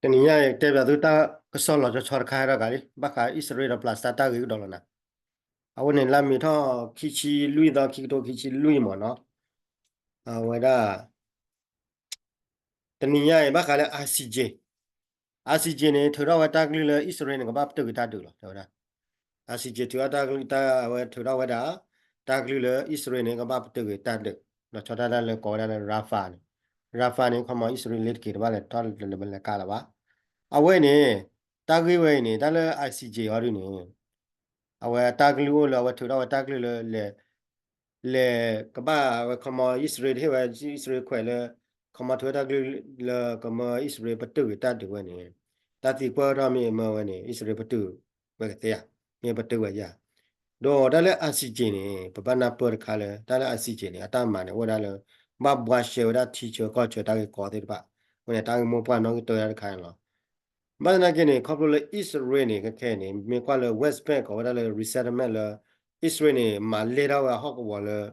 တနံၤညါအံၤ တဲဘၣ်သုတၢ်ကစီၣ်လီၤဆီဆီတခါဟဲထီၣ်ကဒီးလံ ဘၣ်ဃးအံၣ်စရ့လးဒီးပလးစတါတၢ်ဂ့ၢ်ကဒီးလီၤနၤ. အဝဲန့ၣ် လါမ့ၤထီၣ်ခံဆံလွံၢ်သီ ခံကထိခံဆံလွံၢ်မ့ၢ်နီၤ, အဝဲဒၣ် တနံၤညါအံၤ ဘၣ်ဃးလၢ ICJ, ICJ န့ၣ် ထုးထီၣ်ဝဲတၢ်ကလုၢ်လၢအံၣ်စရ့လးန့ၣ် ကဘၣ်ပတုာ်က့ၤတၢ်ဒုးလီၤ တဲဝဲဒၣ်. ICJ ထုးထီၣ်တၢ်ကလုၢ် တၢ် အဝဲထုးထီၣ်ဝဲဒၣ် တၢ်ကလုၢ်လၢအံၣ်စရ့လးန့ၣ် ကဘၣ်ပတုာ်က့ၤတၢ်ဒုး, လီၤဆီဒၣ်တၢ်လၢကိးဝဲဒၣ်လၢ Rafah န့ၣ်, Rafah န့ၣ် ခီမီ အံၣ်စရ့လးလ့ၤတက့ၤတဘၣ်လဲၤထီၣ်လဲၤလဲၤကါလၢၤဘၣ်. အဝဲန့ၣ် တၢ်ဂ့ၢ်ဝဲအံၤန့ၣ် တၢ်လၢ ICJ အီၤဒုန့ၣ် အဝဲတၢ်ကလုၢ်အိၣ်လၢအဝဲထုးထီၣ်ဝဲတၢ်ကလုၢ်လၢ လဲၤ လဲၤကဘၣ်ဝဲခီမီ အံၣ်စရ့လးတဟ့ၣ်ဝဲ အံၣ်စရ့လးခွဲးလၢ ခီမီထုးဝဲတၢ်ကလုၢ်လၢကမၢအံၣ်စရ့လးပတုာ်က့ၤတၢ်ဒုးဝဲန့ၣ်, တၢ်သံကွၢ်ထီၣ်မ့ၢ်မၢဝဲန့ၣ် အံၣ်စရ့လးပတုာ်ဝဲကသ့ဧါ, မ့ၢ်ပတုာ်ဝဲဧါ. ဒီးတၢ်လၢ ICJ န့ၣ် ပဘၣ်နၢ်ပၢၢ်တခါလၢ တၢ်လၢ ICJ န့ၣ် အတၢ်မၤန့ၣ် အိၣ်ဝဲဒၣ်လၢ ဘၣ်ဘှါရှဲဝဲဒၣ်ထံဆၢကီၢ်ဆၢတၢ်ဂ့ၢ်ကီသ့ၣ်တဖၣ်, အဝဲန့ၣ် တၢ်ဂ့ၢ်မိၢ်ပှၢ်နီၣ်ဂံၢ်တၢတၢ်တခါန့ၣ်လီၤ. ဘၣ်သနာ်က့န့ၣ် ခီဖျိလၢအံၣ်စရ့လးန့ၣ် ခဲခဲအံၤန့ၣ် မ့ၢ်ကွၢ်လၢ West Bank ကိးဝဲဒၣ်လၢ resettlement လၢ အံၣ်စရ့လးန့ၣ် မၤလဲၢ်ထီၣ်ဝဲအဟီၣ်ကဝီၤလၢ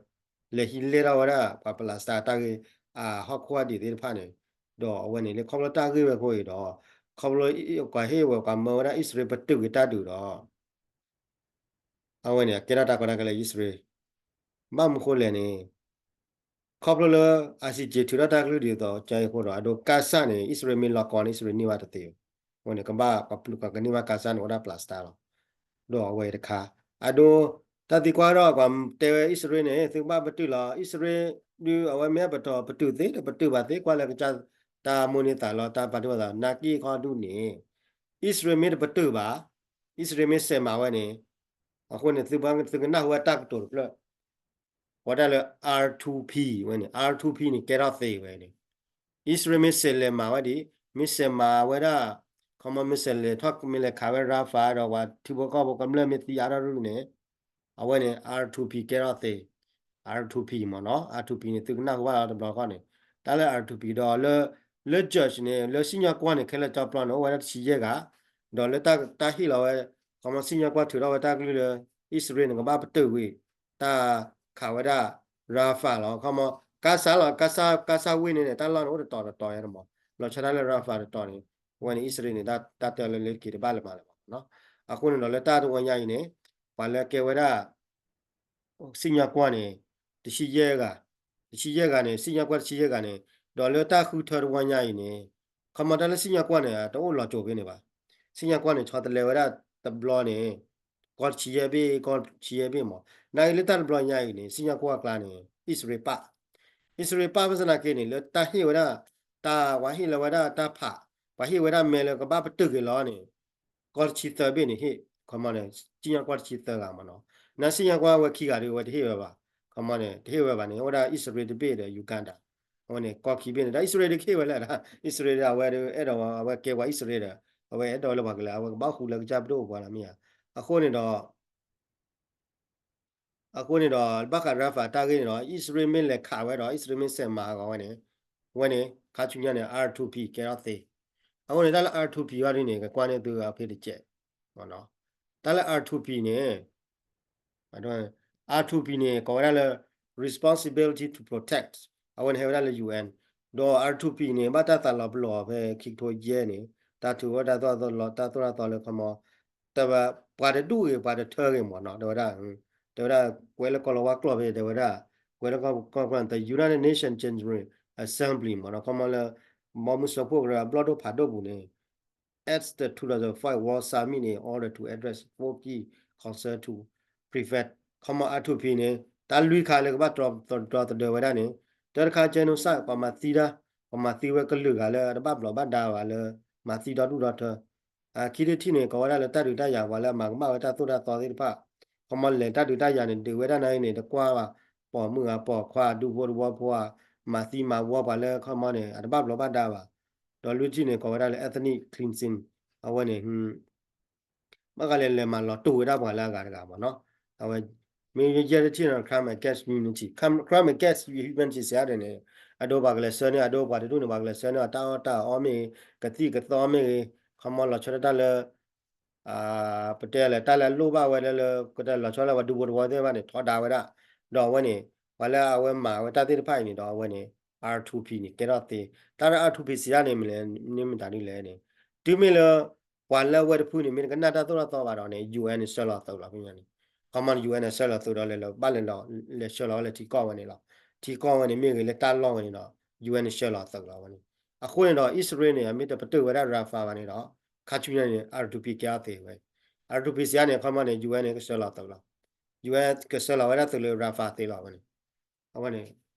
လဲၤဟံးလဲၢ်ထီၣ်ဝဲဒၣ် ပှၤပလးစတါတၢ်ဂ့ၢ် အဟီၣ်ခိၣ်အဒံးသ့ၣ်တဖၣ်န့ၣ်, ဒီးအဝဲန့ၣ်လၢခီဖျိတၢ်ဂ့ၢ်ဝဲအဃိအံၤဒီး ခီဖျိ ပှၤဟ့ၣ်ဝဲပှၤမၢဝဲဒၣ်အံၣ်စရ့လးပတုာ်က့ၤတၢ်ဒုးဒီး အဝဲန့ၣ် အကဲထီၣ်တၢ်ကီတၢ်ခဲလၢအံၣ်စရ့လး, ဘၣ်မနုၤဃိလဲၣ်န့ၣ် ခီဖျိလၢ ICJ ထုးထီၣ်တၢ်ကလုၢ်ဒ်သိး ကဲအံၤအဃိဒီး အဒိ Gaza န့ၣ် အံၣ်စရ့လးမ့ၢ်လီၤကီန့ၣ် အံၣ်စရ့လးန့ၢ်ဘၣ်တသ့ဘၣ်. အဝဲန့ၣ် ကဘၣ်ပှၤပျုၢ်ပှၤကန့ၢ်ဘၣ် Gaza န့ၣ် အိၣ်ဒၣ်ပလးစတါလီၤ. ဒီးအဝဲတခါ အဒိ တၢ်သံကွၢ်ဒီး ပှၤတဲဝဲအံၣ်စရ့လးန့ၣ် သုကဘၣ်ပတုာ်လီၤ အံၣ်စရ့လးဒုး အဝဲမ့ၢ်အပတီၢ်ပတုာ်သ့ တပတုာ်ဘၣ်သ့ ကွၢ်လၢကစၢ်တၢ်မိၣ်န့ၢ်သးလီၤ တၢ်ပာ်ဒိၣ်သး နာ်က့ခီဒုးန့ၣ် အံၣ်စရ့လးမ့ၢ်တပတုာ်ဘၣ်, အံၣ်စရ့လးမ့ၢ်စဲးမၤဝဲန့ၣ် အဃိန့ၣ် သုကနၢ်ဟူဝဲတၢ်ကတိၤတဖျၢၣ် ကိးဒၣ်လၢ R two P ဝဲန့ၣ် R two P န့ၣ် ကဲထီၣ်သ့ဝဲန့ၣ်, အံၣ်စရ့လးမ့ၢ်စဲးလဲၤမၤဝဲဒ် မ့ၢ်စဲးမၤဝဲဒၣ် ခီမီ မ့ၢ်စဲးလဲၤထီၣ် မ့ၢ်လဲၤခးဝဲ Rafah ဒီးပှၤထံဖိကီၢ်ဖိကမျၢၢ်မ့ၢ်သံအါထီၣ်ဒ်န့ၣ် အဝဲန့ၣ် R two P ကဲထီၣ်သ့, R two P မ့ၢ်နီၤ R two P န့ၣ် သုကနၢ်ဟူဘၣ်လီၤတဘျီဃီန့ၣ်, တၢ်လၢ R two P ဒီးလၢ လၢ judge န့ၣ် လၢစံၣ်ညီၣ်ကွီၢ်န့ၣ် ခဲလၢာ်ကၠီပျီန့ၣ် အိၣ်ဝဲဒၣ်တဆံယဲၢ်ဂၤ, ဒီးလၢတၢ်ဟ့ၣ်လီၤဝဲ ခီမီစံၣ်ညီၣ်ကွီၢ်ထုးထီၣ်ဝဲတၢ်ကလုၢ်လၢ အံၣ်စရ့လးန့ၣ် ကဘၣ်ပတုာ်ဝံၤ တၢ်ခးဝဲဒၣ် Rafah လီၤ ခီမီ Gaza လီၤ Gaza Gaza ဝ့ၢ်န့ၣ်န့ၣ် တၢ်လီၢ်န့ၣ်အိၣ်တတီၤတတီၤယဲန့ၣ်မး, လီၤဆီဒၣ်လၢ Rafah တတီၤန့ၣ်, အဝဲန့ၣ် အံၣ်စရ့လးန့ၣ် တၢ်တဲလၢလၢက့ၤတဘၣ်လၢၤမးလၢၤမးနီၤ, အဃိန့ၣ်ဒီးလၢတၢ်တဝီညါအံၤန့ၣ် ပှၤလၢကဲဝဲဒၣ် စံၣ်ညီၣ်ကွီၢ်န့ၣ် တဆံယဲၢ်ဂၤ, တဆံယဲၢ်ဂၤန့ၣ် စံၣ်ညီၣ်ကွီၢ်တဆံယဲၢ်ဂၤန့ၣ်, ဒီးလၢတၢ်ဃုထၢတဝီညါအံၤန့ၣ်, ခီမီတၢ်လၢစံၣ်ညီၣ်ကွီၢ်န့ၣ် တအိၣ်လီၤစိၤဖဲန့ၣ်ဘၣ်, စံၣ်ညီၣ်ကွီၢ်န့ၣ် ဆီတလဲဝဲဒၣ်တဘျီန့ၣ် ကီၢ်တဆံယဲၢ်ဘ့ၣ် ကီၢ်တဆံယဲၢ်ဘ့ၣ်မး, နာ်က့လၢတၢ်တဘျီညါအံၤန့ၣ် စံၣ်ညီၣ်ကွီၢ်အကျါန့ၣ် အံၣ်စရ့လးပာ်, အံၣ်စရ့လးပာ်ဘၣ်ဆၣ်သနာ်က့န့ၣ် လၢတၢ်ဟ့ၣ်ဝဲဒၣ်, တၢ်ပှၤဟ့ၣ်လီၤဝဲဒၣ်တၢ်ဖး, ပှၤဟ့ၣ်ဝဲဒၣ်မဲာ်လၢကဘၣ်ပတုာ်က့ၤလီၤန့ၣ် ကီၢ်တဆံသၢဘ့ၣ်န့ၣ်ဟ့ၣ်, ခီမီန့ၣ် စံၣ်ညီၣ်ကွီၢ်တဆံသၢဂၤမးနီၤ, နာ်စံၣ်ညီၣ်ကွီၢ်ဝဲခံဂၤဒီးဝဲတဟ့ၣ်ဝဲဘၣ်, ခီမီန့ၣ် တဟ့ၣ်ဝဲဘၣ်န့ၣ် အိၣ်ဝဲဒၣ်အံၣ်စရ့လးတဘ့ၣ်ဒီး Uganda, အဝဲန့ၣ် ကီၢ်ခံဘ့ၣ်န့ၣ် ဒီးအံၣ်စရ့လးဒုးကဟ့ၣ်ဝဲလၢ အံၣ်စရ့လးဒုး အဝဲအဲၣ်ဒိး အဝဲကဲပှၤအံၣ်စရ့လးဒီး အဝဲအဲၣ်ဒိးလၢပှၤကလဲၤ အဝဲကဘၣ်ဃူလၢကစၢ်ပဒိၣ်ပှၤလီၤမ့ၢ်ဧါ, အဃိန့ၣ်ဒီး အဃိန့ၣ်ဒီး ဘၣ်ဃး Rafah တၢ်ဂ့ၢ်န့ၣ်ဒီး အံၣ်စရ့လးမ့ၢ်လဲၤခးဝဲဒီး အံၣ်စရ့လးမ့ၢ်စဲးမၤအဂီၢ်ဝဲန့ၣ်, ဝဲန့ၣ် ခါဆူညါန့ၣ် R two P ကဲထီၣ်သ့, အဃိန့ၣ် တၢ်လၢ R two P အီၤဒ်န့ၣ် ကကွၢ်န့ၢ်သုအဖဲတကဲး, တၢ်လၢ R two P န့ၣ် R two P န့ၣ် ကိးဝဲဒၣ်လၢ responsibility to protect, အဝဲန့ၣ်ဟဲဝဲဒၣ်လၢ U N, ဒီး R two P န့ၣ် ဘၣ်တၢ်သးလီၤပလိာ်ဖဲခံကထိယဲၢ်န့ၣ် တၢ်ထုးဝဲတၢ်သိၣ်တၢ်သီလၢခီမီ တဘၣ် ပှၤတဒူၣ်ဂ့ၤ ပှၤတထၢဂ့ၤမးနီၤ တဲဝဲဒၣ်, တဲဝဲဒၣ် ကွဲးလၢကီၢ်လီၤဝါကျိာ်ဖဲ တဲဝဲဒၣ် ကွဲးလၢကီၢ် the United Nations General Assembly မးနီၤ ခီမီလၢ ဘီမုၢ်စၢဖှိၣ်ကရၢအဘျီၣ်ဒိၣ်ဖးဒိၣ်ပူၤန့ၣ် at the two thousand five World Summit န့ၣ် in order to address four key concern to prevent ခီမီ R two P န့ၣ် တၢ်လွံၢ်ခါလၢကဘၣ်တြီ တြီတဒၢဝဲဒၣ်န့ၣ် တၢတခါ genocide ပှၤမၤသံတၢ်, ပှၤမၤသံဝဲကလုာ်ဂၤလၢတဘၣ်ဘျီးဘၣ်ဒါဘၣ်လၢ မၤသံဒီဒူၣ်ဒီထၢ ခံထံၣ်တထံၣ်န့ၣ် ကိးဝဲဒၣ်လၢတၢ်ဒုးတၢ်ယၤ ပှၤလၢအမၤကမၣ်ဝဲတၢ်သိၣ်တၢ်သီသ့ၣ်တဖၣ်, ခီမီလဲၤတၢ်ဒုးတၢ်ယၤန့ၣ် ဒုးဝဲဒၣ်နာ်အံၤန့ၣ် တကွၢ်ဘၣ် ပိာ်မုၣ်ဂၤပိာ်ခွါ ဒူဖိတဝီဖိဧါ, မၤသံမၤဝီပှၤလၢခီမီန့ၣ် အတဘၣ်ဘျီးဘၣ်ဒါဘၣ်. ဒီးလွံၢ်ထံၣ်န့ၣ် ကိးဝဲဒၣ်လၢ ethnic cleansing အဝဲန့ၣ် ဘၣ်ဃးလဲၤလဲၤမၤလီၤတိၢ်ဝဲဒၣ်ပှၤလၢအဂၤတဂၤမးနီၤ. အဝဲ မ့ၢ်ယဲၢ်တထံၣ်န့ၣ် crime against humanity, crime against humanity စံးဒ်န့ၣ် အဒိပှၤကလဲၤဆှၢန့ၢ် အဒိပှၤတဒူၣ်န့ၣ် ပှၤကလဲၤဆှၢန့ၢ်အတၢ်အီၣ်တၢ်အီမ့ၢ်ဂ့ၤ ကသံၣ်ကသီမ့ၢ်ဂ့ၤ ခီမီလီၤဆီဒၣ်တၢ်လၢ ပတဲလဲၣ် တၢ်လၢအလိၣ်ဘၣ်ဝဲလၢလၢ ကတဲလီၤဆီလၢပှၤဒူဖိတဝီသ့ၣ်တဖၣ်န့ၣ် ထီဒါဝဲဒၣ်. ဒီးအဝဲန့ၣ် ပှၤလၢအဝဲမၤဝဲတၢ်သ့ၣ်တဖၣ်အံၤန့ၣ်ဒီးအဝဲန့ၣ် R two P န့ၣ် ကဲထီၣ်သ့. တၢ်လၢ R two P စံးဒ်န့ၣ် မ့ၢ်လဲၣ် န့ၢ်မတၤဒ်လဲၣ်န့ၣ် တုၤမ့ၢ်လၢ ပှၤလၢအဝဲတဖုန့ၣ် မ့ၢ်တကနၣ်တၢ်သိၣ်တၢ်သီဘၣ်ဒီးန့ၣ် ယူၢ်အၣ်န့ၣ် ဆှၢလီၤသုးလီၤ ဖဲန့ၣ်. ခီမီန့ၣ် ယူၢ်အၣ်န့ၣ် ဆှၢလီၤသုးဒီး လဲၤလၢဘၣ်လဲၤလီၤ လဲၤဆှၢလီၤဝဲလၢထံကီၢ်ဝဲန့ၣ်လီၤ. ထံကီၢ်ဝဲန့ၣ်မ့ၢ်ဂ့ၤလၢတၢ်လီၢ်ဝဲန့ၣ်ဒီး ယူၢ်အၣ်န့ၣ် ဆှၢလီၤသုးလီၤဝဲန့ၣ်. အဃိန့ၣ်ဒီး အံၣ်စရ့လးန့ၣ် အမ့ၢ်တပတုာ်ဝဲဒၣ် Rafah ဘၣ်န့ၣ်ဒီး ခါဆူညါန့ၣ် R two P ကဲထီၣ်သ့ဝဲ. R two P စံးအါန့ၣ် ခီမီန့ၣ် ယူၢ်အၣ်န့ၣ် ကဆှၢလီၤသုးလီၤ. ယူၢ်အၣ်ကဆှၢလီၤဝဲဒၣ်သုးလၢ Rafah သ့လီၤဝဲန့ၣ်. အဝဲန့ၣ်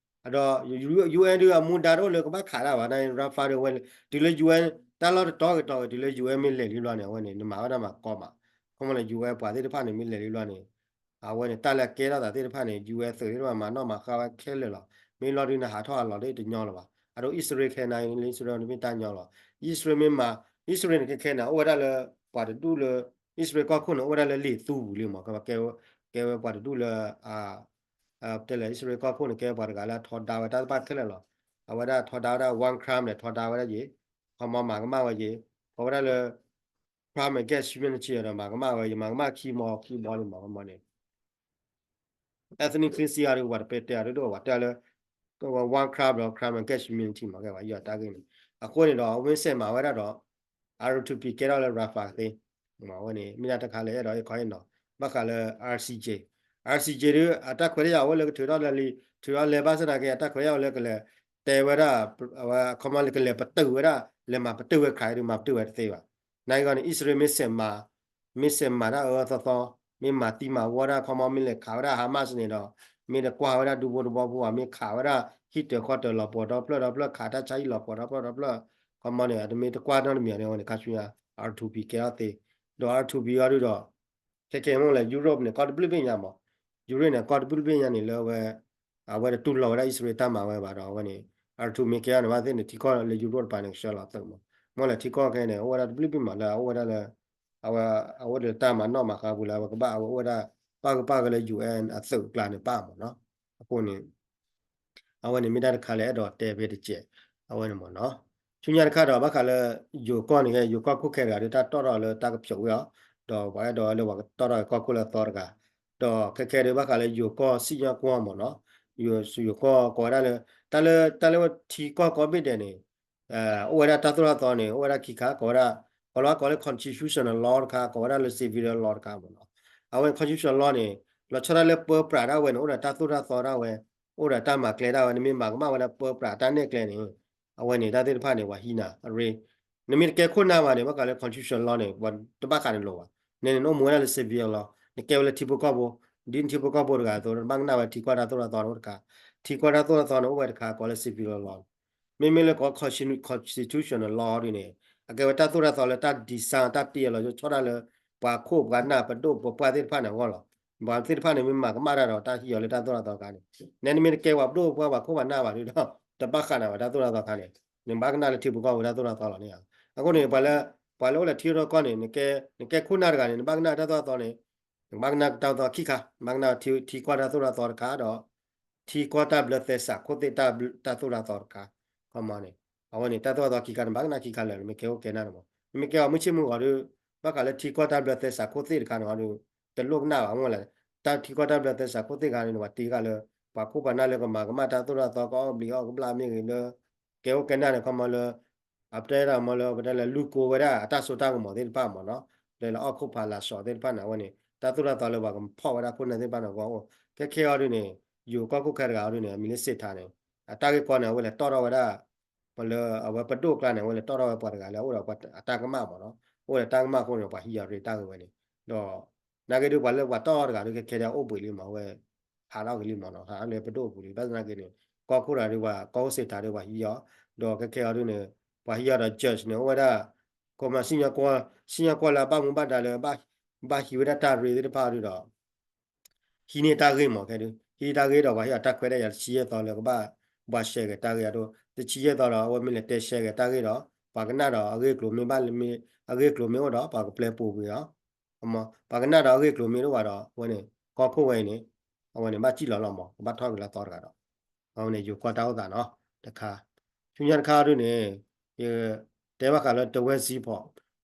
အဒီး ယူၢ်အၣ်ဒုးအမူဒါတအိၣ်လၢကဘၣ်ခးတၢ်ဘၣ် Rafah ဒုးဝဲ တုၤလၢယူၢ်အၣ် တၢ်လီၢ်တတီၤဂ့ၤတီၤဂ့ၤ တုၤလၢယူၢ်အၣ်မ့ၢ်လဲၤလံဘျီန့ၣ် အဝဲန့ၣ် နမၤဝဲဒၣ်မၤကီမး. ခီမီလၢယူၢ်အၣ်ပှၤသ့ၣ်တဖၣ်န့ၣ် မ့ၢ်လဲၤလံဘျီန့ၣ် အဝဲန့ၣ် တၢ်လၢအကဲထီၣ်သးသ့ၣ်တဖၣ်န့ၣ် ယူၢ်အၣ်သုးသ့ၣ်တဖၣ်မၤနီၣ်မၤဃါဝဲခဲလၢာ်လီၤ. မ့ၢ်လီၤဒုးနဟးထီၣ်အလီၢ်ဒ်တညီလၢၤဘၣ်. အဒိ အံၣ်စရ့လးခဲနၤအံၤ လၢအံၣ်စရ့လးန့ၣ်မ့ၢ်တၢ်ညီလီၤ. အံၣ်စရ့လးမ့ၢ်မၤ အံၣ်စရ့လးန့ၣ် ခဲခဲနၤ အိၣ်ဝဲဒၣ်လၢ ပှၤတဒူၣ်လၢ အံၣ်စရ့လးကီၢ်ခိၣ်န့ၣ် အိၣ်ဝဲဒၣ်လၢလံာ်သူပူၤလံမး ကဲဝဲပှၤတဒူၣ်လၢ တဲလၢအံၣ်စရ့လးကီၢ်ခိၣ်န့ၣ် ကဲပှၤတဂၤလၢအထီဒါဝဲတၢ်တဖၣ်ခဲလၢာ်လီၤ. အဝဲဒၣ်ထီဒါဝဲဒၣ် one crime န့ၣ် ထီဒါဝဲဒၣ်ယ့ၤ ခီမီမၤကမၣ်ဝဲယ့ၤ ကိးဝဲဒၣ်လၢ crime against humanity ဒီးမၤကမၣ်ဝဲယ့ၤ မၤကမၣ်ခံဘီခံဘီလံမး ခီမီန့ၣ် ethnic cleansing အီၤဒုး ပှၤတပဲတဲအီၤဒုး ပှၤတဲလၢ one crime ဒီး crime against humanity မး ကဲပှၤဟံးအီၤတၢ်ဂ့ၢ်န့ၣ်. အဃိန့ၣ်ဒီး အဝဲစဲးမၤဝဲဒၣ်ဒီး R two P ကဲထီၣ်လၢ Rafah သ့ အဝဲန့ၣ် မ့ၢ်ဒၣ်တခါလၢအဲၣ်ဒိးဟ့ၣ်ခီဟ့ၣ်နီၤ ဘၣ်ဃးလၢ R C J, R C J ဒုး အတၢ်ခွဲးတၢ်ယာ်အိၣ်လၢကထုးထီၣ်လၢလံ ထုးထီၣ်လဲၤဘၣ်ဆၣ်သနာ်က့ အတၢ်ခွဲးတၢ်ယာ်အိၣ်လၢကလဲၤ တဲဝဲဒၣ် အဝဲခီမီလၢကလဲၤပတုာ်ဝဲဒၣ် လဲၤမၤပတုာ်ဝဲခးဒုး မၤပတုာ်ဝဲတသ့ဘၣ်. နာ်က့ဂီၢ်န့ၣ် အံၣ်စရ့လးမ့ၢ်စဲးမၤ မ့ၢ်စဲးမၤတၢ်အၢအၢသီသီ မ့ၢ်မၤသံမၤဝီတၢ် ခီမီ မ့ၢ်လဲၤခးဝဲဒၣ် Hamas န့ၣ်ဒီး မ့ၢ်တကွၢ်ဝဲဒၣ်ဒူဖိတဘီဖိဘၣ် မ့ၢ်ခးဝဲဒၣ်ဟံၣ်တၢၤဃီတၢၤလီၤပှီၤဒီဖျၢၣ်ဒီဖျၢၣ် ခးတၢ်ဆါဟံၣ်လီၤပှီၤဒီဖျၢၣ်ဒီဖျၢၣ် ခီမီန့ၣ် အတမ့ၢ်တကွၢ်နီတမံၤန့ၣ် အဝဲန့ၣ် ခါဆူညါ R two P ကဲထီၣ်သ့ ဒီး R two P အီၤဒုးဒီး ခဲခဲမ့ၢ်လဲၣ် Europe န့ၣ် ကီၢ်တဘျုးဘ့ၣ်ညါမး Europe န့ၣ် ကီၢ်တဘျုးဘ့ၣ်ညါန့ၣ်လၢအဝဲ အဝဲတတူၢ်လိာ်ဝဲဒၣ်အံၣ်စရ့လးတၢ်မၤဝဲဘၣ်ဒီး အဝဲန့ၣ် R two မ့ၢ်ကဲထီၣ်န့ၣ် ဘၣ်သ့ၣ်န့ၣ် ထံကီၢ်လၢ Europe တပၤန့ၣ် ကဆှၢလီၤသုးမး မ့ၢ်လဲၣ်ထံကီၢ်ခဲန့ၣ် အိၣ်ဝဲဒၣ်တဘျုးဘ့ၣ်မးလၢအအိၣ်ဝဲဒၣ်လၢ အဝဲ အအိၣ်ဒီးတၢ်မၤနီၣ်မၤဃါပူၤလၢအဝဲကဘၣ်အဝဲအိၣ်ဝဲဒၣ် ပၣ်ကပၣ်ကလၢ U N အသုးအကျါန့ၣ်ပၣ်မးနီၤ အဃိန့ၣ် အဝဲန့ၣ်မ့ၢ်တၢ်တခါလၢအဲၣ်ဒိးတဲဖဲတစဲး အဝဲန့ၣ်မးနီၤ ဆူညါတခါဒီး ဘၣ်ဃးလၢ ယိၤကီၢ်န့ၣ် ယိၤကီၢ်ခိၣ်ခဲတဂၤဒီး တၢ်တီၣ်ထီၣ်လၢတၢ်ကဖျိးဝဲအီၤ ဒီးပှၤအဲၣ်ဒိးလၢပှၤတီၣ်ထီၣ်ကီၢ်ခိၣ်လၢအသီတဂၤ ဒီးခဲခဲဒီး ဘၣ်ဃးလၢယိၤကီၢ်စံၣ်ညီၣ်ကွီၢ်မးနီၤ ယိၤကီၢ်ကိးဝဲဒၣ်လၢ တၢ်လၢ တၢ်လၢထံကီၢ်ကိးဘ့ၣ်ဒဲးန့ၣ် အိၣ်ဝဲဒၣ်တၢ်သိၣ်တၢ်သီန့ၣ် အိၣ်ဝဲဒၣ်ခံခါ ကိးဝဲဒၣ် ကိးလီၤကိးလၢ constitutional law တခါ ကိးဝဲဒၣ်လၢ civil law တခါမးနီၤ အဝဲ constitutional law န့ၣ် လီၤဆီဒၣ်လၢပၢပြးဒၣ်ဝဲန့ၣ် အိၣ်ဒီးတၢ်သိၣ်တၢ်သီဒၣ်ဝဲ အိၣ်ဒီးတၢ်မၤကျဲဒၣ်ဝဲ နမ့ၢ်မၤကမၣ်ဝဲဒၣ်ပၢပြးတၢ်နဲၣ်ကျဲန့ၣ် အဝဲန့ၣ် တၢ်သ့ၣ်တဖၣ်န့ၣ် ပှၤဟံးနၤအရ့ နမ့ၢ်တကဲခိၣ်နၢ်ဘၣ်န့ၣ် ဘၣ်ဃးလၢ constitutional law န့ၣ် ပှၤတဘၣ်ဃးနလိၤဘၣ် န့ၣ်န့ၣ် နအိၣ်မူဝဲဒၣ်လၢ civil law နကဲဝဲလၢထံဖိကီၢ်ဖိ ဒ်နထံဖိကီၢ်ဖိတဂၤအသိး နဘၣ်ကနၣ်ဝဲထံကီၢ်တၢ်သိၣ်တၢ်သီန့ၣ်အိၣ်တခါ ထံကီၢ်တၢ်သိၣ်တၢ်သီန့ၣ် အိၣ်ဝဲတခါ ကိးလၢ civil law မ့မ့ၢ်လၢကိး constitutional law ဒ်န့ၣ် အကဲဝဲတၢ်သိၣ်တၢ်သီလၢတၢ် design တၢ်တ့အီၤလီၤဆီဒၣ်လၢ ပှၤခိၣ်ပှၤနၢ်ပဒိၣ်ပပှၢ်သ့ၣ်တဖၣ်န့ၣ်အဂီၢ်လီၤ. ပှၤသ့ၣ်တဖၣ်န့ၣ် မ့ၢ်မၤကမၣ်တၢ်ဒီးတၢ်ဟံးအီၤလၢတၢ်သိၣ်တၢ်သီတခါန့ၣ် နဲနမ့ၢ်တကဲပှၤပဒိၣ်ပပှၢ်ပှၤခိၣ်ပှၤနၢ် ဘၣ်ဒုးဒီး တဘၣ်ဃးနၤဘၣ်တၢ်သိၣ်တၢ်သီတခါန့ၣ် နဘၣ်ကနၣ်လၢထံဖိကီၢ်ဖိတၢ်သိၣ်တၢ်သီလီၤန့ၣ်. အဃိန့ၣ် ပှၤလၢ ပှၤလၢအိၣ်လၢထံရူၢ်ကီၢ်န့ၣ် နကဲ နကဲခိၣ်နၢ်တဂၤန့ၣ် နဘၣ်ကနၣ်တၢ်သိၣ်တၢ်သီန့ၣ် နဘၣ်ကနၣ်တၢ်သိၣ်တၢ်သီခံခါ နဘၣ်ကနၣ်ထံကီၢ်တၢ်သိၣ်တၢ်သီတခါဒီး ထံကီၢ်တၢ်ဘျၢသဲစးခိၣ်သ့ၣ်တၢ်သိၣ်တၢ်သီတခါ ခီမီန့ၣ် အဝဲန့ၣ် တၢ်သိၣ်တၢ်သီခံခါ နဘၣ်ကနၣ်ခံခါလၢာ် နမ့ၢ်ကဲအိၣ်ကဲနၢ်န့ၣ်မး နမ့ၢ်ကဲအီၤမုၢ်ဆ့ၣ်မုၢ်ဂီၤဒီး ဘၣ်ဃးလၢထံကီၢ်တၢ်ဘျၢသဲစးခိၣ်သ့ၣ်တခါန့ၣ်ဒီး တလိၣ်ကနၣ်ဘၣ်မ့ၢ်လဲၣ် တၢ်ထံကီၢ်တၢ်ဘျၢသဲစးခိၣ်သ့ၣ်တခါန့ၣ် ပှၤတ့ဃာ်လၢ ပှၤခိၣ်ပှၤနၢ်လၢကမၤကမၣ်တၢ်သိၣ်တၢ်သီ ကအီၣ်ဘျံးအီၣ်ကဘျၣ်မ့ၢ်ဂ့ၤလၢ ကဲအိၣ်ကဲနၢ်န့ၣ် ခီမီလၢ အပတဲဒၣ်မီလၢ ပတဲလၢလူၢ်ကိဝဲဒၣ်အတၢ်စိတၢ်ကမီၤသ့ၣ်တဖၣ်မးနီၤ ပတဲလၢအီၣ်ခိၣ်ဖးလၢ်စီၤသ့ၣ်တဖၣ်န့ၣ် အဝဲန့ၣ် တၢ်သိၣ်တၢ်သီလၢပှၤကဖီၣ်ဝဲဒၣ်ခိၣ်နၢ်သ့ၣ်တဖၣ်န့ၣ် အဂီၢ်အိၣ် ခဲခဲအီၤဒုးန့ၣ် ယိၤကီၢ်ခိၣ်ခဲတဂၤအီၤဒုးန့ၣ် အမံၤလၢစ့းထါန့ၣ် အတၢ်ဂ့ၢ်ကီန့ၣ် အဝဲလဲၤတီၣ်ထီၣ်ဝဲဒၣ် ပှၤလၢအဝဲပဒိၣ်အကျါန့ၣ် အဝဲလဲၤတီၣ်ထီၣ်ဝဲပှၤတဂၤလၢအအိၣ်ဒီးအတၢ်ကမၣ်မးနီၤ အိၣ်ဒီးတၢ်ကမၣ်အဃိန့ၣ် ပှၤဟံးအီၤရ့တၢ်ဂ့ၢ်ဝဲန့ၣ် ဒီး နာ်က့ဒုးပှၤလၢပှၤတီၣ်ထီၣ်တဂၤဒုးခဲခဲဒၣ်အိၣ်ဘှံးလံမး အဝဲ ဟးထီၣ်က့ၤလံမးနီၤ ဟးထီၣ်လၢပဒိၣ်အပူၤလံ ဘၣ်ဆၣ်သနာ်က့န့ၣ် ကီၢ်ခိၣ်တဂၤဒုးပှၤ ကီၢ်ခိၣ်စ့းထါဒုးပှၤဟံးအီၤ ဒီးခဲခဲအီၤဒုးန့ၣ် ပှၤဟံးအီၤဒီး judge န့ၣ် အိၣ်ဝဲဒၣ် ကီၢ်မၤစံၣ်ညီၣ်ကွီၢ် စံၣ်ညီၣ်ကွီၢ်လၢအဘၣ်မူဘၣ်ဒါလၢ ဘၣ်ဟံးဝဲဒၣ်တၢ်ရ့သ့ၣ်တဖၣ်အီၤဒုးဒီး ဟံးန့ၢ်တၢ်ဂ့ၢ်မးခဲဒုး ဟံးတၢ်ဂ့ၢ်ဒီးပှၤဟ့ၣ်အီၤတၢ်ခွဲးတၢ်ယာ်တဆံယဲၢ်သီလၢကဘၣ် ဘှၤရှဲဂ့ၤတၢ်ဂ့ၢ်အဒိ တဆံယဲၢ်သီဒီး အဝဲမ့ၢ်လဲၤတဲရှဲဂ့ၤတၢ်ဂ့ၢ်ဒီး ပှၤကနၣ်ဒီးအဂ့ၢ်အကျိၤမ့ၢ်ဘၣ် အဂ့ၢ်အကျိၤမ့ၢ်အိၣ်ဒီး ပှၤကပျဲပူၤကွံာ်အီၤ ပှၤကနၣ်ဒီးအဂ့ၢ်အကျိၤမ့ၢ်တအိၣ်ဘၣ်ဒီး အဝဲန့ၣ် ကီၢ်ခိၣ်ဝဲအံၤန့ၣ် အဝဲန့ၣ် ဘၣ်စံၣ်လီၤလီၤမး ကဘၣ်ထီၣ်က့ၤလၢသီတဂၤဒီး အဝဲန့ၣ် ယိၤကီၢ်တၢ်အိၣ်သးနီၤ တခါ ဆူညါတခါဒုးန့ၣ် ယတဲဘၣ်ဃးလၢတဝဲစံဖီး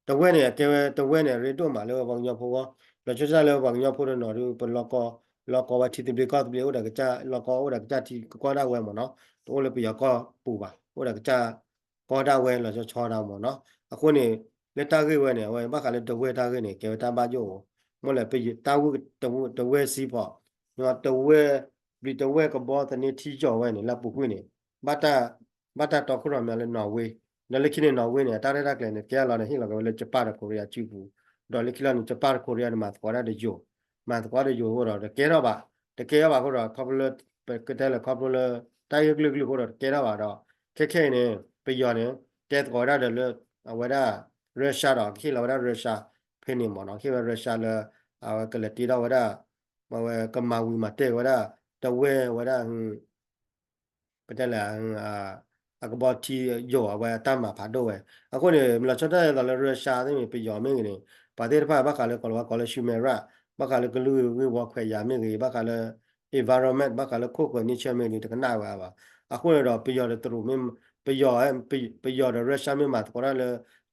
တဝဲန့ၣ် အကဲဝဲတဝဲန့ၣ် အရ့ဒိၣ်မးလၢပှၤကညီဖိဂီၢ် လီၤဆီဒၣ်လၢပှၤကညီဖိတနီၤဒုး ပလီၢ်ကီၢ် လီၢ်ကီၢ်ဝဲထံသဘျ့ကီၢ်သဘျ့ အိၣ်ဒီးကစၢ် လီၢ်ကီၢ်အိၣ်ဒီးကစၢ်ထံကီၢ်ဒၣ်ဝဲမးနီၤ တအိၣ်လၢပယီၤကီၢ်ပူၤဘၣ် အိၣ်ဒီးကစၢ်ကီၢ်ဒၣ်ဝဲလီၤဆီဆီဒၣ်မးနီၤ အဃိန့ၣ် လၢတၢ်ဂ့ၢ်ဝဲန့ၣ် အဝဲဘၣ်ဃးလၢတဝဲၢ်တၢ်ဂ့ၢ်န့ၣ် ကဲဝဲတၢ်ဘၣ်ယိၣ်အိၣ်, မ့ၢ်လၢ တဝဲၢ်စံဖီၣ်, တဝဲၢ် ဘျံးတဝဲၢ်ကဘီသန့ထံယီၤဝဲန့ၣ် လၢအပူၤကွံာ်န့ၣ် ဘၣ်တၢ်တီခိၣ်ရိၣ်မဲလၢနီၣ်ဝ့, ဒီးလၢခံန့ၣ်နီၣ်ဝ့န့ၣ် အတၢ်ရဲၣ်တၢ်ကျဲၤန့ၣ် ကဲအလီၤန့ၣ် ဟ့ၣ်လီၤက့ၤဝဲလၢ Japan ဒီး Korea စုပူၤ, ဒီးလၢခံလီၤန့ၣ် Japan ဒီး Korea န့ၣ် မၤသကိးဒၣ်ဒီးယိၤ, မၤသကိးဒီးယိၤအဃိဒီး တကဲထီၣ်ဘၣ်, တကဲထီၣ်ဘၣ်အဃိဒီး ခီဖျိလၢ ပကတဲလၢခီဖျိလၢ တၢ်ဂ့ၢ်ကလုာ်ကလုာ်အဃိဒီး တကဲထီၣ်ဘၣ်ဒီး ခဲခဲအံၤန့ၣ် ပယီၤန့ၣ် တဲသကိးဝဲဒၣ်ဒီးလၢ အဝဲဒၣ် Russia ဒီး ကဟ့ၣ်လီၤဝဲဒၣ် Russia ဖဲန့ၣ်မ့ၢ်နီၤ, ကဟ့ၣ်ဝဲ Russia လၢ အဝဲကလဲၤတ့ထီၣ်ဝဲဒၣ် အဝဲကမၤဝံၤမၤတဲာ်ဝဲဒၣ် တဝဲၢ်ဝဲဒၣ် ပတဲလဲၣ် အကဘီထံယိၤအဝဲအတၢ်မၤဖးဒိၣ်ဝဲ, အဃိန့ၣ် မ့ၢ်လီၤဆီဒၣ်တၢ်အသိးလၢ Russia သ့ၣ်မ့ၢ် ပယီၤမ့ၢ်ဂ့ၤန့ၣ် ပှၤသ့ၣ်တဖၣ်ဘၣ်ဃးလၢကိးလီၤဝဲကိးလၢ human right ဘၣ်ဃးလၢကလုာ်ဂ့ၢ်ဝီခွဲးယာ်မ့ၢ်ဂ့ၤ ဘၣ်ဃးလၢ environment ဘၣ်ဃးလၢခိၣ်ဃၢၤ nature မ့ၢ်ဂ့ၤ တကနၣ်ဝဲဘၣ်, အဃိန့ၣ်ဒီး ပယီၤဒီးတရူးမ့ၢ် ပယီၤ ပယီၤဒီး Russia မ့ၢ်မၤသကိးတၢ်လၢ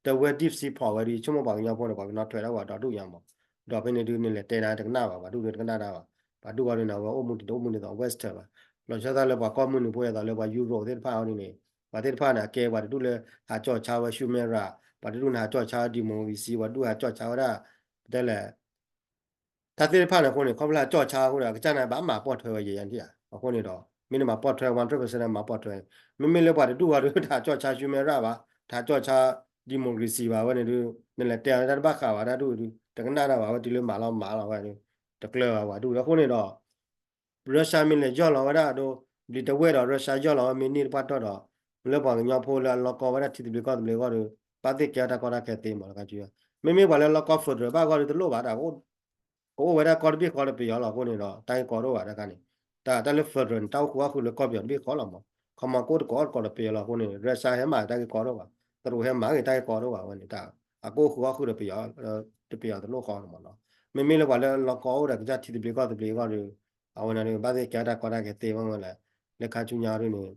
တဝဲၢ် deep sea ဖီၣ်ဝဲဒီး ဆိကမိၣ်ပှၤကညီဖိန့ၣ် ပှၤကညီထွဲဒၣ်ဝဲဒီဒူၣ်ညါမး, ဒီးဖဲန့ၣ်ဒုး နလဲၤတဲနၤတကနၣ်ဘၣ် ပှၤဒူၣ်ဒုးတကနၣ်တၢ်ဘၣ်, ပှၤဒူၣ်ဝဲဒုးန့ၣ် အဝဲအိၣ်မူတံၤတအိၣ်မူန့ၣ်သိး Western ဘၣ်, လီၤဆီဒၣ်တၢ်လၢပှၤကီၢ်မုၢ်နုာ်ဖိအသိးလၢ ပှၤယူရိသ့ၣ်တဖၣ်အီၤဒ်န့ၣ် ပှၤသ့ၣ်တဖၣ်န့ၣ် အကဲပှၤတဒူၣ်လၢဟးကၠီၣ်ဆါဝဲ human right ပှၤတဒူၣ်န့ၣ် ဟးကၠီၣ်ဆါဝဲ democracy ပှၤတဒူၣ်ဟးကၠီၣ်ဆါဝဲဒၣ် ပတဲလဲၣ် တၢ်သ့ၣ်တဖၣ်န့ၣ်အဃိန့ၣ် ခီဖျိလၢကၠီၣ်ဆါအဃိဒီး အကစၢ်န့ၣ် ဘၣ်မၤပိာ်ထွဲဝဲယဲယဲထံၣ်ဧါ, အဃိန့ၣ်ဒီး မ့ၢ်နမၤပိာ်ထွဲ one hundred percent မၤပိာ်ထွဲ, မ့မ့ၢ်လၢပှၤတဒူၣ်အီၤဒုး တဟးကၠီၣ်ဆါ human right ဘၣ်, တဟးကၠီၣ်ဆါ democracy ဘၣ်ဝဲန့ၣ်ဒုး နလဲၤတဲအီၤလၢတၢ်တဘၣ်ဃးဘၣ် တၢ်ဒူၣ်ဒုး တကနၣ်တၢ်ဘၣ် ဝဲတုၤလၢမၤလီၤမၤလီၤဝဲဒုး တကျၢၤဘၣ်ပှၤဒူၣ်ဒီး အဃိန့ၣ်ဒီး Russia မ့ၢ်လဲၤယီၢ်လီၤဝဲဒၣ်ဒီး ဘျံးတဝဲၢ်ဒီး Russia ယီၢ်လီၤဝဲမ့ၢ်န့ၢ်တပှၢ်တီၢ်ဒီး လၢပှၤကညီဖိလၢအလီၢ်ကီဝဲဒၣ်ထံသဘျ့ကီၢ်သဘျ့အဂီၢ်ဒီး ဘၣ်သ့ၣ်ကဲထီၣ်တၢ်ကီတၢ်ခဲသ့မးလၢခါဆူညါ, မ့မ့ၢ်ပှၤလၢလီၢ်ကီ federal ဘၣ်အဂီၢ်ဒီးတလိၣ်ဘၣ်တၢ် ကအိၣ်ဝဲဒၣ်ကီၢ်တဘ့ၣ်ဃီဒီးပယီၤလီၤအဃိန့ၣ်ဒီး တၢ်ဂ့ၢ်ကီဒိၣ်ဘၣ်တခါန့ၣ်, တၢ် တၢ်လၢ federal န့ၣ် တၢ်အိၣ်ဃူအိၣ်ဃုာ်လၢကီၢ်ပယီၤတဘ့ၣ်ဃီလီၤမး, ခီမီကအိၣ်တကိးအီၣ်တကိးဒီးပယီၤလီၤအဃိန့ၣ် Russia ဟဲမၤတၢ်ဂ့ၢ်ကီဒိၣ်ဘၣ်, တရူးဟဲမၤဂ့ၤတၢ်ဂ့ၢ်ကီဒိၣ်ဘၣ်ဝဲန့ၣ် တၢ် အကအိၣ်ဃူအိၣ်ဃုာ်ဒီးပယီၤ တပယီၤတလိၣ်ဃီန့ၣ်မးနီၤ, မ့မ့ၢ်လၢပှၤလၢလီၢ်ကီအိၣ်ဒီးကစၢ်ထံသဘျ့ကီၢ်သဘျ့အဂီၢ်ဒီး အဝဲန့ၣ်ဒီး ဘၣ်သ့ၣ်ကဲထီၣ်တၢ်ကီတၢ်ခဲသ့မးဝဲလဲၣ်, လၢခါဆူညါဒ်န့ၣ်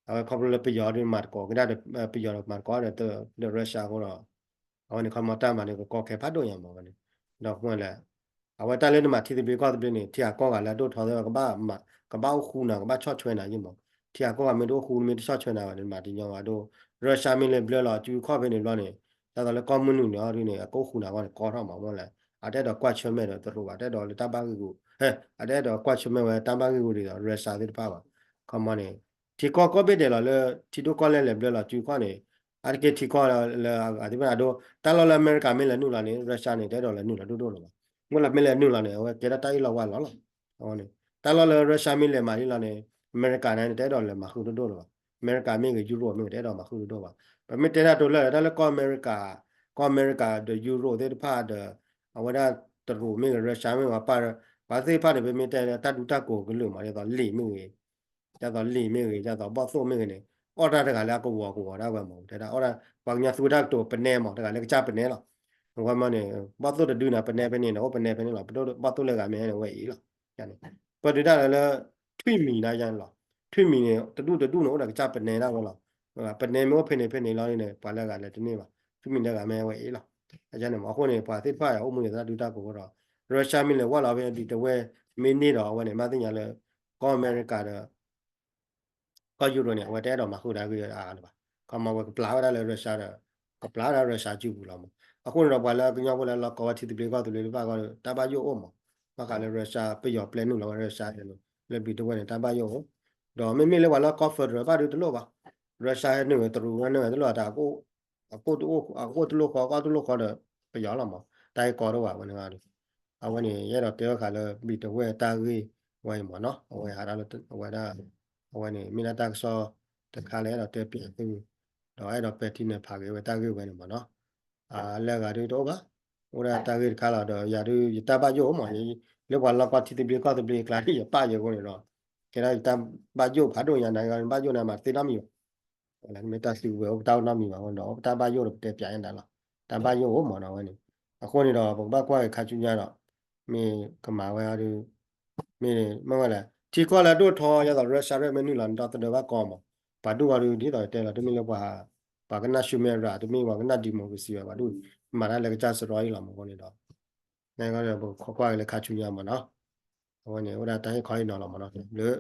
အဝဲခီဖျိလၢပယီၤဒုးမၤသကိးကဒါဒီး ပယီၤဒီးမၤသကိးဒီး ဒီး Russia အဃိဒီး အဝဲန့ၣ်ခီမီတၢ်မၤန့ၣ် ကကီခဲဖးဒိၣ်ညါမးဝဲန့ၣ်, ဒီးအဃိလဲၣ် အဝဲတၢ်လၢနမၤထံသဘျ့ကီၢ်သဘျ့န့ၣ် ထံဂၤကီၢ်ဂၤလၢအဒိၣ်ထီသ့ၣ်တဖၣ် ကဘၣ်အိၣ်ဃူနၤ ကဘၣ်ဆီၣ်ထွဲနၤယ့ၢ်မး, ထံဂၤကီၢ်ဂၤမ့ၢ်တအိၣ်ဃူမ့ၢ်တဆီၣ်ထွဲနၤဘၣ်န့ၣ် မၤတညီဘၣ်ဒိၣ်, Russia မ့ၢ်လဲၤဘျၢလီၤစုခီၣ်ဖဲန့ၣ်ဘျီန့ၣ် ဒ်သိးလၢကီၢ်မုၢ်နုာ်န့ၣ်အီၤဒ်န့ၣ် အကအိၣ်ဃူနၤအဂီၢ်န့ၣ် ကီထီၣ်မးမ့ၢ်လဲၣ်, အတအဲၣ်ဒိးကွၢ်ဆၢၣ်မဲာ်ဒီးတရူးဘၣ် တအဲၣ်ဒိးလၢတၢ်ဘၣ်ဂ့ၢ်ဂူာ် ဟဲ အတအဲၣ်ဒိးကွၢ်ဆၢၣ်မဲာ်ဝဲတၢ်ဘၣ်ဂ့ၢ်ဂူာ်ဒ်သိး Russia သ့ၣ်တဖၣ်ဘၣ်, ခီမီန့ၣ် ထံကီၢ်ကီၢ်ဘ့ၣ်ဒဲးလီၤလၢ ထံဒိၣ်ကီၢ်လဲၢ်လဲၤဘျၢလီၤစုခီၣ်န့ၣ် အါတက့ၢ်ထံကီၢ်လၢအဂၤသ့ၣ်တဖၣ်အဒိ တၢ်လီၢ်လၢအမဲရကၤမ့ၢ်လဲၤနုာ်လီၤန့ၣ် Russia န့ၣ် တအဲၣ်ဒိးလဲၤနုာ်လီၤဒိၣ်ဒိၣ်လၢၤဘၣ်, မ့ၢ်လၢမ့ၢ်လဲၤနုာ်လီၤန့ၣ် အဝဲကဲထီၣ်တၢ်အ့ၣ်လိာ်ဝါလိာ်လီၤ, အဝဲန့ၣ် တၢ်လီၢ်လၢ Russia မ့ၢ်လဲၤမၤဒ်လီၤန့ၣ် အမဲရကၤန့ၣ် တအဲၣ်ဒိးလဲၤမၤဃုာ်ဒိၣ်ဒိၣ်လၢၤဘၣ်, အမဲရကၤမ့ၢ်ဂ့ၤ ယူရိမ့ၢ်ဂ့ၤ တအဲၣ်ဒိးမၤဃုာ်ဒိၣ်ဒိၣ်ဘၣ်, ပမ့ၢ်တဲတၢ်တိၤလၢာ် တၢ်လၢကီၢ်အမဲရကၤ ကီၢ်အမဲရကၤဒီးယူရိသ့ၣ်တဖၣ်ဒီး အဝဲဒၣ်တရူးမ့ၢ်ဂ့ၤ Russia မ့ၢ်ဂ့ၤ ပှၤသ့ၣ်တဖၣ်န့ၣ် ပမ့ၢ်တဲတၢ်ဒူတၢ်ကိးကလုာ်မး ဒ်သိးလံာ်မ့ၢ်ဂ့ၤ ဒ်သိးလံာ်မ့ၢ်ဂ့ၤ ဒ်သိးဘီၣ်သိၣ်မ့ၢ်ဂ့ၤန့ၣ် အီၣ်တၢ်တဂၤလၢအကဝီၤကဝီၤဒၣ်ဝဲမး တဲဒၣ်အီၣ်တၢ် ပှၤကညီသူဝဲတၢ်ကတိၤပနဲမး တဂၤလၢကစၢ်ပနဲလီၤ, ဝဲမးန့ၣ် ဘီၣ်သိၣ်တဒုန့ၣ် ပနဲဖဲန့ၣ်န့ၣ် အိၣ်ပနဲဖဲန့ၣ်လီၤ, ပဒိၣ်ဘီၣ်သိၣ်လၢဂၤမ့ၢ်ဟဲန့ၣ် ဝဲအံၤလီၤ, ပဒုးတၢ်လၢ ထွံၣ်မံၤဒၣ်ယါန့ၣ်လီၤ, ထွံၣ်မံၤန့ၣ် တဒူၣ်တဒူၣ်န့ၣ် အိၣ်ဒီးကစၢ်ပနဲဒၣ်ဝဲလီၤ, ပနဲမ့ၢ်အိၣ်ဖဲန့ၣ်ဖဲန့ၣ်လီၤန့ၣ် ပှၤလၢဂၤလဲၤတန့ၢ်ဘၣ်, ထွံၣ်မံၤလၢဂၤမ့ၢ်ဟဲဝဲအံၤလီၤ, အန့ၣ်မး အဃိန့ၣ် ပှၤသ့ၣ်တဖၣ်အံၤ အိၣ်မူန့ၣ်သရၣ်ဒုတၢ်ကိးဒီး Russia မ့ၢ်လဲၤဝဲလီၤဖဲဒ်တဝဲမ့ၢ်န့ၢ်ဒီး အဝဲန့ၣ် မ့ၢ်သ့ၣ်ညါလၢ ကီၢ်အမဲရကၤဒီး ကီၢ်ယူရိန့ၣ် အဝဲတအဲၣ်ဒိးမၤဃုာ်တၢ်ဂ့ၢ်အါလၢၤဘၣ်, ခီမီဝဲကပျၢ်ဝဲဒၣ်လၢ Russia ဒီး ကပျၢ်ဝဲဒၣ် Russia စုပူၤလီၤမး, အဃိန့ၣ်ဒီးပှၤလၢကညီဖိလၢလီၢ်ကီဝဲထံသဘျ့ကီၢ်သဘျ့တဖၣ်အဂီၢ်ဒီး တၢ်ဘၣ်ယိၣ်အိၣ်မး, ဘၣ်ဃးလၢ Russia ပယီၤပျဲနုာ်လီၤဝဲ Russia န့ၣ် လၢဘျံးတဝဲၢ်န့ၣ် တၢ်ဘၣ်ယိၣ်အိၣ်, ဒီးမ့မ့ၢ်လၢပှၤလၢကီၢ် federal ဘၣ်ဒုးတလိၣ်ဘၣ်, Russia ဟဲနုာ်ဝဲတရူးဝဲနုာ်ဝဲတလိၣ်တၢ် အကအိၣ်တလိၣ်ဃီ ကအိၣ်တလိၣ်ဃီဒီးပယီၤလီၤမး, တၢ်ဂ့ၢ်ကီဒိၣ်ဘၣ်ဝဲန့ၣ်ဒီး အဝဲန့ၣ် ယအဲၣ်ဒိးတဲဝဲဃာ်လၢဘျံးတဝဲၢ်တၢ်ဂ့ၢ်ဝဲအံၤမးနီၤ, အဝဲဟးဒၣ်လၢ အဝဲဒၣ် အဝဲန့ၣ်မ့ၢ်ဒၣ်တၢ်ကစီၣ်တခါလၢအဲၣ်ဒိးတဲပၠးသု, ဒီးအဲၣ်ဒိးပဲာ်ထံနီၤဖးက့ၤဝဲတၢ်ဂ့ၢ်ဝဲန့ၣ်မးနီၤ, အလၢဂၤဒုးတအိၣ်ဘၣ်, အိၣ်ဒၣ်တၢ်ဂ့ၢ်တခါလီၤ, ဒီးယၤဒုးယတၢ်ဘၣ်ယိၣ်အိၣ်မး, လၢပှၤလီၢ်ကီၢ်ထံသဘျ့ကီၢ်သဘျ့အကျါဒုးယပၣ်ယဲၢ်အဃိန့ၣ်ဒီး ကဲဒၣ်ယတၢ်ဘၣ်ယိၣ်ဖးဒိၣ်ညါန့ၣ် ဘၣ်ယိၣ်န့ၣ်မးတသ့နီတမံၤဘၣ် မ့ၢ်တၢ်စုကဝဲၤအိၣ်ပတၢ်အိၣ်နီတမံၤဘၣ်အဃိန့ၣ်ဒီး အိၣ်ပတၢ်ဘၣ်ယိၣ်ဒီးပတဲပၠးန့ၣ်ဒၣ်လီၤ, တၢ်ဘၣ်ယိၣ်အိၣ်မးနီၤဝဲန့ၣ်, အဃိန့ၣ်ဒီး ပကဘၣ်ကွၢ်က့ၤခါဆူညါဒီး မ့ၢ်ကမၤဝဲအီၤဒုး မ့ၢ်မ့ၢ်ဝဲလဲၣ် ထံကီၢ်လၢအဒိၣ်ထီ ဒ်သိး Russia ရဲၣ်မ့ၢ်နုာ်လီၤန့ၣ် ဒီသဒၢဘၣ်ကီမး, ပှၤဒူၣ်အီၤဒုး ဒ်သိးတဲလီၤ တမ့ၢ်လၢပှၤ ပှၤကနၣ် human right တမ့ၢ်ပှၤကနၣ် democracy ဘၣ် ပှၤဒူၣ် မၤတၢ်လၢကစၢ်စရီအံၤလီၤမးအဃိန့ၣ်ဒီး နကီၢ်ဒီးပကခိးကွၢ်က့ၤလၢခါဆူညါမးနီၤ, အဝဲန့ၣ် အိၣ်ဒၣ်တၢ်ဟ့ၣ်ခီဟ့ၣ်နီၤလီၤမးနီၤ လၢ